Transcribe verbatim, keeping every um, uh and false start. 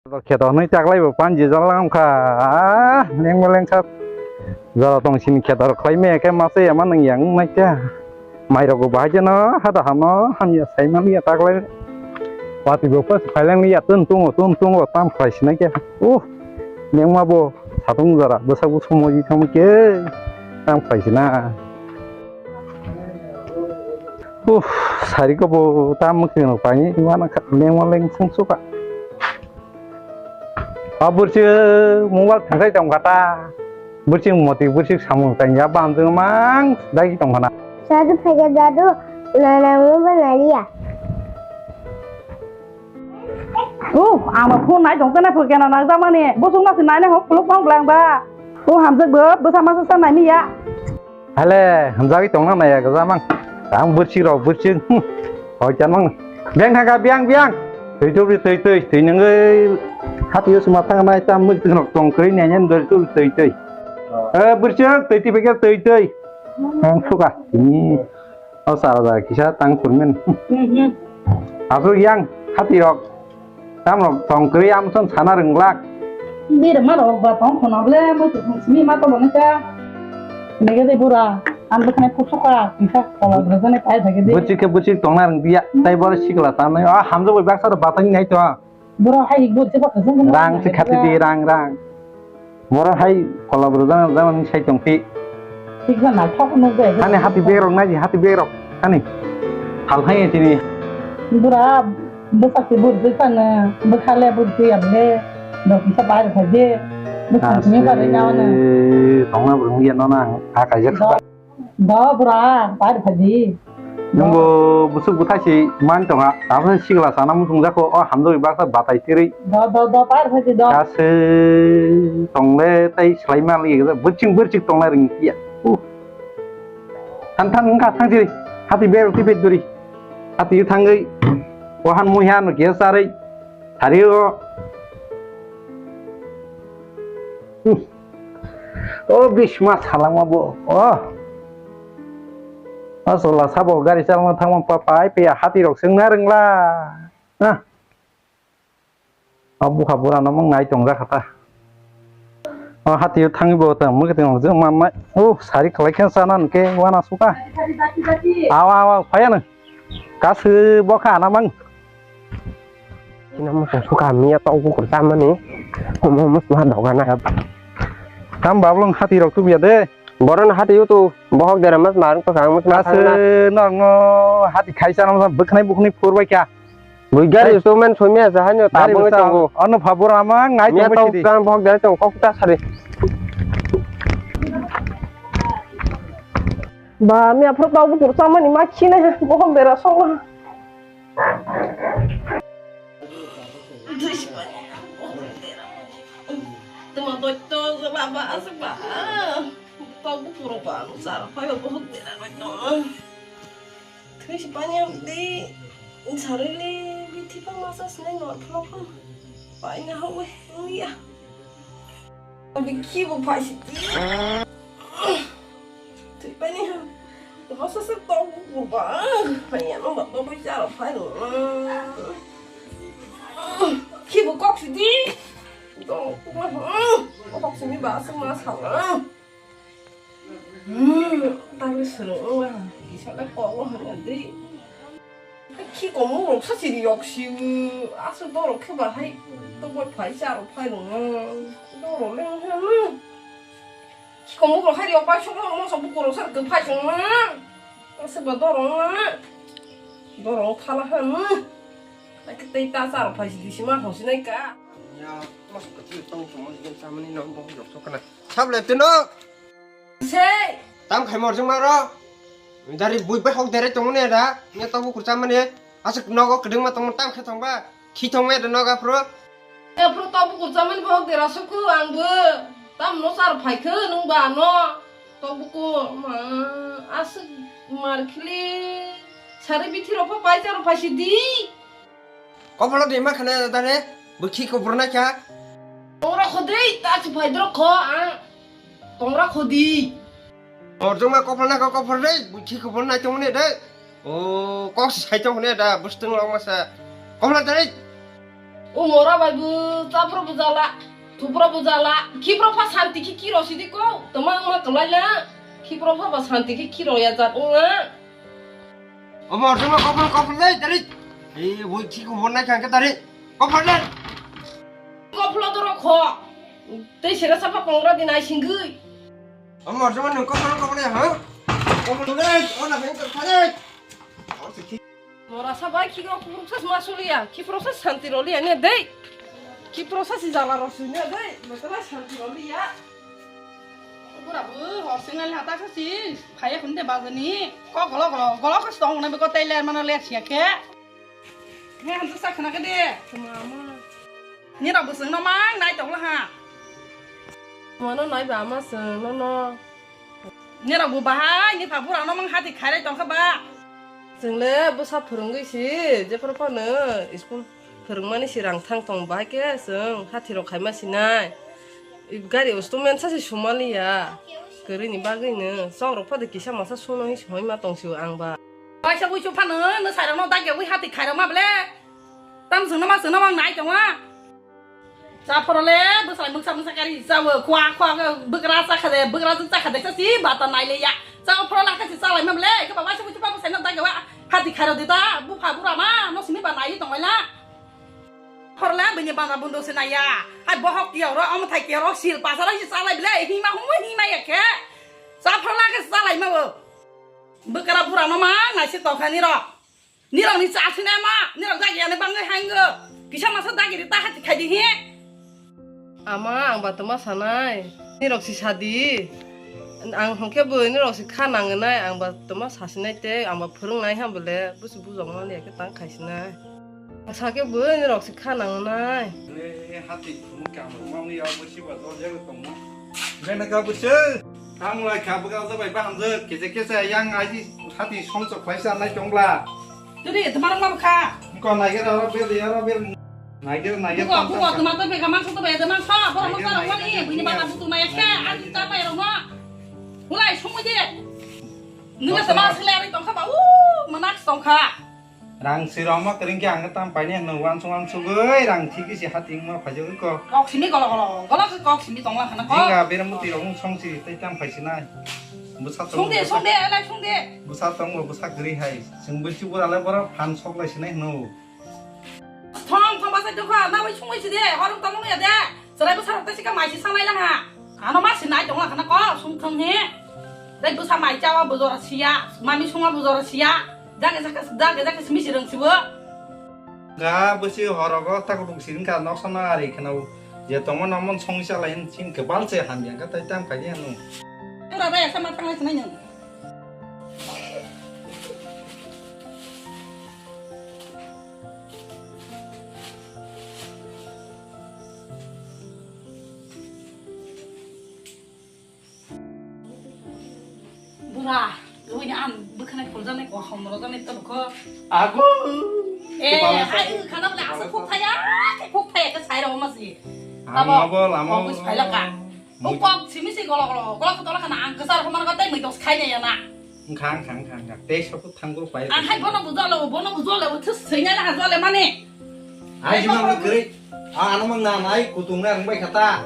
Kheto hwnwi taklai bo panji jala wngkha. Ah, lengma lengkha. Jora tong sini kheto rok khlai me khe masa ya ma nang yang nai khe. Mai rok bo bahai jeno hada hano hamya sai man ya taklai. Wati bo pas phailang ya tun tungo tun tungo tam khlai sinai khe. Uh, lengma bo satung jora bwsak bo sumo ji thang khe tam khlai sina. Uh, sari ko bo tam khe no pai ni wana lengma leng sung suka. O bwrchwk mobile thangkhai tong kha ta. Bwrchwk moti bwrchwk samung tang ya bam jwng mang dagi tong khana. Sadu phaikha dadu, nana mobile naliya. Oh, ama phone nai tong tena phone kena nang jamani. Bosong nasi nai nai hok kuluk bang blang ba. Oh, hamjak bo, bwsa masa sa nai mi ya. Hale, hamjagwi tongna naiya gwja mang. Ang bwrchik rok bwrchik. Hmm. Hoi chan mang. Biang thangka biang biang. Twi twi twi twi twi nangwi. Hati yo suma thang nai tam muk twi rok tong kri nai nyan dori twi twi twi. Eh, bwrchik twi twi beke twi twi. Ang suka. Ini. Oh, sara da kisa tang kurmen. Asuk yang hati rok. Tamrok tong kwrwi amsong sana rwnglak. Biri ma rok ba tong khona ble mo tu simi ma to bani ka. Nege de bura. Ang bwkhani pusuka kisa kola bwrwjani pai thage de. Bwchik khe bwchik tongna rwngdiya. Tai boro sikla tanai. Ah, hamjak bai baksa rok batani nai to. Bura hai bwchik ba khajang. Rang se khati di rang rang. Boro hai kola bwrwjang jang sai tong phi. Thik na naithok nuk de. Hani hati bag rok nai hati bag rok. Hani. Hal hai tini. Bura bwsak se bur bwsak na bwkhale bur se able. Dok kisa bai rok je. Bwsak ni bare na na. Tongna bwrwng ya no na ha kaijak. Do bura, pai rwkha di. Nwng bo bwswk bwthai se man tongha, tabukhe sikla sana muchungjak kho, o hamjagwi baksa batai tirwi. Do, do, do, pai rwkha di, do. Kase tongle tai swlai mali, bwrching bwrching tonglai rwngya. Uh. Than than wngkha thang siri, hati bag rok twi bag duri. Hati thangwi, o han mui han rok ya sarwi, thari o. Hmm. O bisma salangma bo. O. O sola sabo gari chalangma thangma pa pai pe hati rok sengna rengla. Ah. O bukha bura no mung nai tong jakha ta. O hati thangwi bo ta mung tong jeng ma mai. O sari khlai khen sana ke wana suka. Awa awa phaya no. Kasu bokha na mang. Kina mo song suka miya tau kukur tamani. Mo mo sma doga na. Tam bablong hati rok tu biya de. Boron hati yu tu bohok dera mas marung pasang mas mas. Kasu nongo hati khaisa nang bwkhnai bwkhnai phurbai kha. Bui gari so men soimya sa hanyo tabung tongo. Ano phabor ama ngai tong tau sidi. Kan bohok dera tong kok ta sari. Ba, mi aphuru tau bukur chamani ma khina, bohok dera songma. Tuma doi to baba asba. Tau bukur ba, sar pai bohok dera doi to. Tui si pani am di, sarili bithi pa masa sinai no thlo pa. Pai na ho we, ya. Abi khi bo phai si ti. Tui pani ha. Masa se tau bo ba. Pai ya no ba ba ba ya phai lo. Khi bo kok si di. Dong ko ba. Kok si mi ba se ma sa. Hmm, tangwi swrwng wngkha. Kisa le kok wngkha di. Khi komung rok sa siri yok si. Aswk dorok khe ba hai to bai phai cha rok phai rwng. Dorok le wngkha. Khi komung rok hai yok bai sok moso bukur rok sa rwk phai song. Aswk ba dorok wngkha. Dorok thala kha. Tei ta cha rok phai sidi sima thong sinai ka. Ya, mas kati tong tong mo gen samani nang bo yok sok kana. Sab le tino. Sei. Tam khai mor jong maro. Dari bui bai hok dere tong ne da. Ne to bu kurcha mane. Asuk nogo kedeng ma tong tam khe tong ba. Khi tong me da noga pro. Ya pro to bu kurcha mane hok dera suku ang bu. Tam no sar phai khe nung ba no. To bu ko ma asuk mar khili. Sari bithi ro pha pai cha ro phai si di. Kopolo de ma khana da ne. Bu khi ko bro na kya. Tongra khodei ta chu phai dro kho ang. Tongra khodi. Orjong ma kophol na ko kophol rei, buchi kophol nai tong ne de. O kok si sai tong ne da, busteng long masa. Kophol da rei. O mora bai bo, chapro bo jala, thupro bo jala, khipro pha santi khe khiro sidi ko, tama ma kalai la, khipro pha ba santi khe khiro ya jat ong la. O mor juma kopol kopol dai tari. Ei, boi khiko bon nai khang ke tari. Kopol dai. Koplo doro kho. Tei sera sapa kongra di nai singui. O mor juma nung kopol kopol ya, ha? Kopol dai, o na beng kopol dai. Mora sabai khikro kupruk sas ma suliya, khipro sas santi roliya ne dei. Khipro sas jala rosui ne dei, betala santi roliya. Pura bu horsing lai hata sasi, khaya khun de bagani. Ko golo golo, golo ko stong na be ko tei ler mana ler siya khe. He han sa khana khe de. Mama. Ni rok busung no mang nai tong la ha. Mano nai ba ma sung no no. Nirok bo bahai ni pha bura no mang hati khairai tongkha ba. Chwng le bwsa phwrwngwi si, jephru phano school phwrwngmani si rang thang tong, bahai khe chwng hati rok khaima sinai. Gari usto mensa se sumaliya. Kwrwini bagwino chok rok phade kisa masa suno hi soi ma tong sio ang ba. Waisa buisu phano no sai rok no dagya wi hati khairok ma ble. Tam chwng no ma chwng no mang nai tong wa. Cha phoro le bwsai mungsa mungsa kari chawo, khwa khwa khe bwkra cha kha de, bwkra cha kha de, cha si bata nai le ya. Cha phoro la khe si cha lai ma le, khe baba se buchu baba sai no dagya wa, hati khairok di ta, bupha bura ma, no simi ba nai tong lai la. Phoro le bini bana bundo se nai ya. Hai bohok kiyo ro, omo thai kiyo ro, sil pasa ro si cha lai le, hima humo hima ya khe. Cha phoro la khe si cha lai ma wo. Bwkra bura no ma, nai se tong kha ni ro. Nirok ni cha sinai ma, nirok dagi ani bangwi hango. Kisa masa dagi ri ta hati khai di hi. Ama, ang ba toma sanai. Nirok si sadi. Ang hwnkhe bo nirok si kha nangnai, ang ba toma sasinai tei, ang ba phwrwngnai ha bole, busi bujok mani ya khe tang khaisinai. Ang sakhe bo nirok si kha nangnai. Hati phwrwng kamo mani ya bo si ba dol jaga tongma. Bena ka busi. Tamo lai kha bwkha jabai ba hamjwk, kisa kisa yang aji hati somsok khlai sa nai tong bla. Turi, tama rok ma bwkha. Ko nai gera ro ber ya ro ber. Nai gera, nai gera. Bugo, bugo, tama to bega mangso to bega mangso, boro mo sara wani, buini bana butu nai khe, aji ta pai rok no. Ulai sumui de. Nunga tama sele ari tong kha ba, u, manak tong kha. Rang sirok ma kering khe ang tam paini hwno wansuk wansuk oi rang thik si hating ma phajo ko. Kok simi golo golo, golo khe kok simi tong lang khana ko. Jinga bera muti rok song si tei tam phai sinai. Bwsa tong. Song de, song de, alai song de. Bwsa tong bo bwsa gri hai. Sing bwsi bura lai bora phan sok lai sinai hwno. Thong thong basa dukha, na oi song si de, horum tamo ya de. Chwrai bwsa rok tei sika mai si sanai lang ha. Ano ma sinai tong lang khana ko, sung thong he. Dai bwsa mai chawa bujora siya, mami sunga bujora siya. Jage jage jage jage simi si rang sibo. Ga bwsi horogo tak rung sirin ka nok sana ari khana u. Je tongma namon song sa lai sin ke bal se ham yang ka tai tam kai anu. Pura dai sama thang lai sinai nang. Bura, loi ni an bwkhanai khuljaknai ko hom rwjaknai to bwkho. Ago. Eh, ai khana bole asa khuk thaya, khuk thaya ke sai rw ma si. Ang abo, ma bol, amo. Abo sai laka. O kok simi si golo golo, golo golo kana ang kesar homar ko tai mui dos khai ne ya na. Khang khang khang khang. Tei sapu thang guru pai. Ang hai bono bujalo, bono bujalo, thus seinai na hajale mane. Ai jima mo kri. A ano mang na nai kutung na ang bai khata.